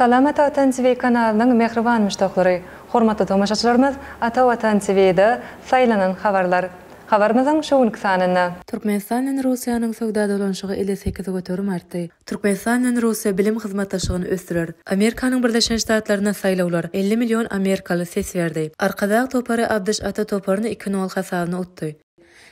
Salam Ata Watan TV kanalynyň mähriban muşdaklary! Hormatly tomaşaçylarymyz Ata Watan TV-de saýlanan habarlar. Habarymyzyň şu günki sanynda. Türkmenistan bilen Russiýanyň söwda dolanyşygy 58% artdy. Türkmenistan bilen Russiýa bilim hyzmatdaşlygyny ösdürer. Amerikanyň Birleşen Ştatlarynda saýlawlar, 50 million amerikaly ses berdi. Arkadag topary Abdyş Ata toparyny iki nol hasabyna utdy.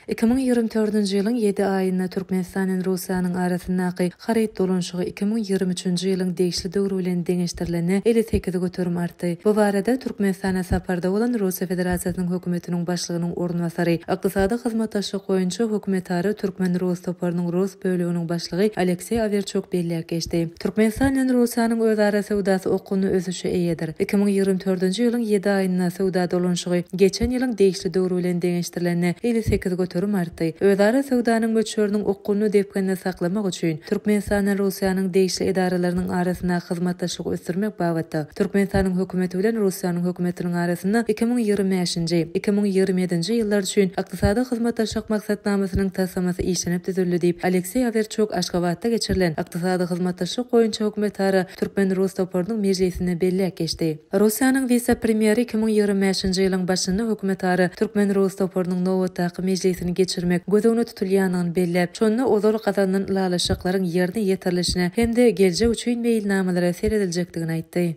2024-nji ýylyň ýedi aýynda Türkmenistan bilen Russiýanyň arasyndaky haryt dolanyşygy 2023-nji ýylyň degişli döwri bilen deňeşdirilende 58% artdy. Bu barada Türkmenistana saparda bolan Russiýa Federasiýasynyň Hökümetiniň Başlygynyň orunbasary, Ykdysady hyzmatdaşlyk boýunça hökümetara türkmen-rus toparynyň rus böleginiň başlygy Alekseý Awerçuk belläp geçdi. Türkmenistan bilen Russiýanyň özara söwdasy okgunly ösüşe eýedir. 2024-nji ýylyň ýedi aýynda söwda dolanyşygy geçen ýylyň degişli döwri bilen deňeşdirilende 58% artdy. Özara söwdanyň möçberiniň okgunly depginini saklamak üçin Türkmenistan bilen Russiýanyň degişli edaralarynyň arasyndaky hyzmatdaşlygy ösdürmek babatda Türkmenistanyň Hökümeti bilen Russiýanyň Hökümetiniň arasynda 2025-nji, 2027-nji ýyllar üçin Ykdysady hyzmatdaşlyk maksatnamasynyň taslamasy işlenip düzüldi diýip, Alekseý Awerçuk Aşgabatda geçirilen Ykdysady hyzmatdaşlyk boýunça hökümetara türkmen-rus toparynyň mejlisinde belläp geçdi. Russiýanyň wise-premýeri 2025-nji ýylyň başynda hökümetara türkmen-rus toparynyň nobatdaky mejlisini geçirmek göz öňünde tutulýandygyny belläp, şonda ozal gazanylan ylalaşyklaryň ýerine ýetirilişine hem-de geljek üçin meýilnamalara serediljekdigini aýtdy.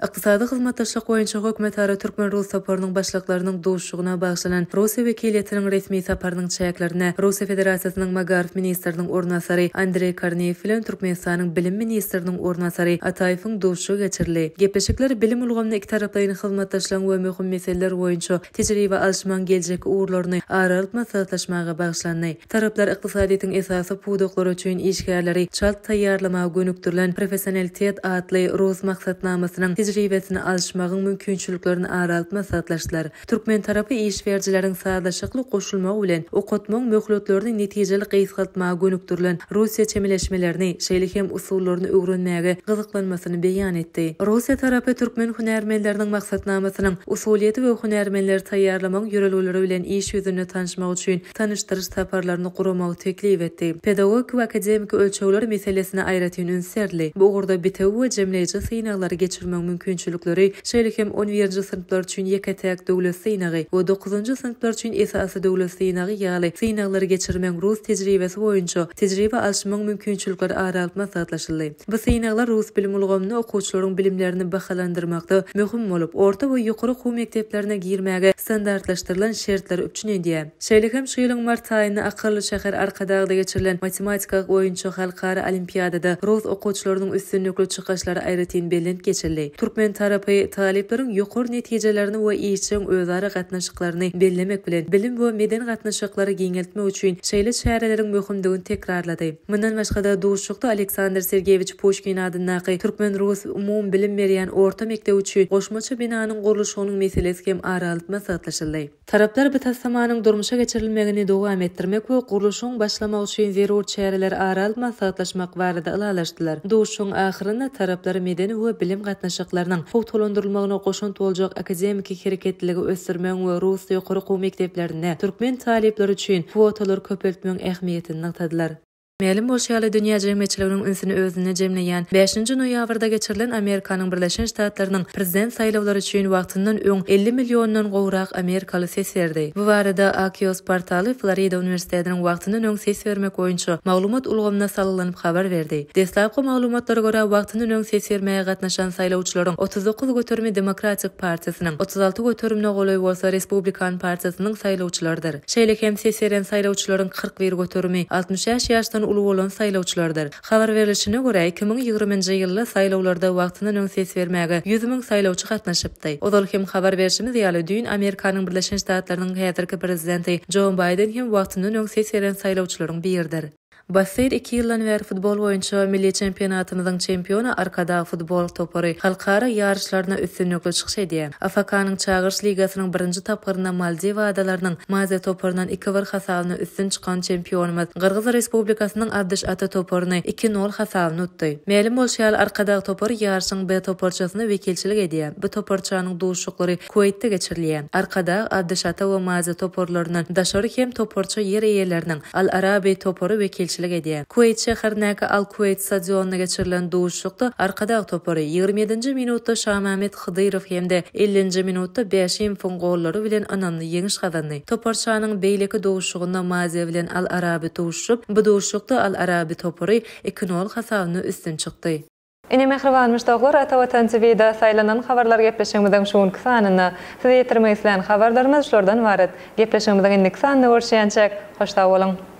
Ykdysady hyzmatdaşlyk boýunça hökümetara türkmen-rus toparynyň başlyklarynyň duşuşygyna bagyşlanan Russiýa wekiliýetiniň resmi saparynyň çäklerinde Russiýa Federasiýasynyň Magaryf ministriniň orunbasary Andreý Korneýew bilen Türkmenistanyň bilim ministriniň orunbasary Ataýewiň duşuşygy geçirildi. Gepleşikler bilim ulgamynda ikitaraplaýyn hyzmatdaşlygyň we möhüm meseleler boýunça tejribe alyşmagyň geljekki ugurlaryny ara alyp maslahatlaşmaga bagyşlandy. Taraplar ykdysadyýetiň esasy pudaklary üçin işgärleri çalt taýýarlamaga gönükdirilen Professionalitet atly rus maksatnamasynyň tejribesini alyşmagyň mümkinçiliklerini ara alyp maslahatlaşdylar. Türkmen tarapy iş berijileriň sazlaşykly goşulmagy bilen okatmagyň möhletlerini netijeli gysgaltmaga gönükdirilen Russiýa çemeleşmelerini, şeýle hem usullaryny öwrenmäge gyzyklanmasyny beýan etdi. Russiýa tarapy türkmen hünärmenleriniň maksatnamasynyň usulyýeti we hünärmenleri taýýarlamagyň ýörelgeleri bilen iş ýüzünde tanyşmak üçin tanyşdyryş saparlaryny guramagy teklip etdi. Pedagogik we akademiki ölçegler meselesine aýratyn üns berildi. Bu ugurda bitewi we jemleýji synaglary geçirmegiň mümkinçilikleri, şeýle hem on birinji synplar üçin ýeke-täk döwlet synagy we dokuzynjy synplar üçin esasy döwlet synagy ýaly synaglary geçirmegiň rus tejribesi boýunça tejribe alşmagyň mümkinçilikleri ara alyp maslahatlaşyldy. Bu synaglar rus bilim ulgamynda okuwçylaryň bilimlerini bahalandyrmakda möhüm bolup, orta we ýokary okuw mekdeplerine girmäge standartlaşdyrylan şertleri üpjün edýär. Şeýle hem şu ýylyň mart aýynda akylly şäher Arkadagda geçirilen matematika boýunça halkara olimpiadada rus okuwçylarynyň üstünlikli çykyşlary aýratyn bellenip geçildi. Türkmen tarapy talyplaryň ýokary netijelerini we işjeň özara gatnaşyklaryny bellemek bilen, bilim we medeni gatnaşyklary giňeltmek üçin şeýle çäreleriň möhümdigini tekrarlady. Mundan başga-da, duşuşykda Aleksandr Sergeýewiç Puşkin adyndaky türkmen-rus umumybilim berýän orta mekdebi üçin goşmaça binanyň gurluşygynyň meselesi hem ara alyp maslahatlaşyldy. Taraplar bu taslamanyň durmuşa geçirilmegini dowam etdirmek we gurluşygyň başlamagy üçin zerur çäreleri ara alyp maslahatlaşmak barada ylalaşdylar. Duşuşygyň ahyrynda taraplar medeni we bilim gatnaşyklarynyň pugtalandyrylmagyna goşant boljak akademiki hereketliligi ösdürmegiň we rus ýokary okuw mekdeplerinde türkmen talyplary üçin kwotalary köpeltmegiň ähmiýetini nygtadylar. Mälim bolşy ýaly, dünýä jemgyýetçiliginiň ünsüni özünde jemleýän bäşinji noýabrda geçirilen Amerikanyň Birleşen Ştatlarynyň Prezident saýlawlary üçin wagtyndan öň 50 milliondan gowrak amerikaly ses berdi. Bu barada Axios portaly Florida uniwersitetiniň wagtyndan öň ses bermek boýunça maglumat ulgamyna salgylanyp habar berdi. Deslapky maglumatlara görä, wagtyndan öň ses bermäge gatnaşan saýlawçylaryň 39 göterimi Demokratik partiýasynyň, 36 göterimine golaý bolsa Respublikan partiýasynyň saýlawçylarydyr. Şeýle hem ses beren saýlawçylaryň 41 göterimi 65 ýaşdan uly bolan saýlawçylardyr. Habar berlişine görä, 2020-nji ýylda saýlawlarda wagtyndan öň ses bermäge 100 müň saýlawçy gatnaşypdy. Ozal hem habar berşimiz ýaly, düýn Amerikanyň Birleşen Ştatlarynyň häzirki Prezidenti Jo Baýden hem wagtyndan öň ses beren saýlawçylaryň biridir. Bassyr iki ýyldan bäri futbol boýunça milli çempionatymyzyň çempiony Arkadag futbol topary halkara ýaryşlarynda üstünlikli çykyş edýär. AFK-nyň Çagyryş ligasynyň birinji tapgyrynda Maldiw adalarynyň Maze toparyndan iki bir hasabyna üstün çykan çempionymyz Gyrgyz Respublikasynyň Abdyş Ata toparyny iki nol hasabyna utdy. Mälim bolşy ýaly, Arkadag topary ýaryşyň B toparçasyna wekilçilik edýär. Bu toparçanyň duşuşyklary Kuweýtde geçirilýär. Arkadag, Abdyş Ata we Maze toparlaryndan daşary hem toparça ýer eýeleriniň Al-Arabi topary wekilçilik. eýeçilik edýär. Kuweýt şäherindäki Al-Kuweýt stadionynda geçirilen duşuşykda Arkadag topary 27-nji minutda Şamämmet Hydyrow hem-de 50-nji minutda Bäşimowyň gollary bilen ynamly ýeňiş gazandy. Toparçanyň beýleki duşuşygynda Maziýa bilen Al-Arabi duşuşyp, bu duşuşykda Al-Arabi topary iki nol hasabynda üstün çykdy. Ine mähriban muşdaklar Ata Watan TVda saýlanan habarlar gepleşigimiziň şu günki sanynda size ýetirmek islän habarlarymyz şulardan ybarat. Gepleşigimiziň indiki sanynda görüşýänçäk hoş sag boluň.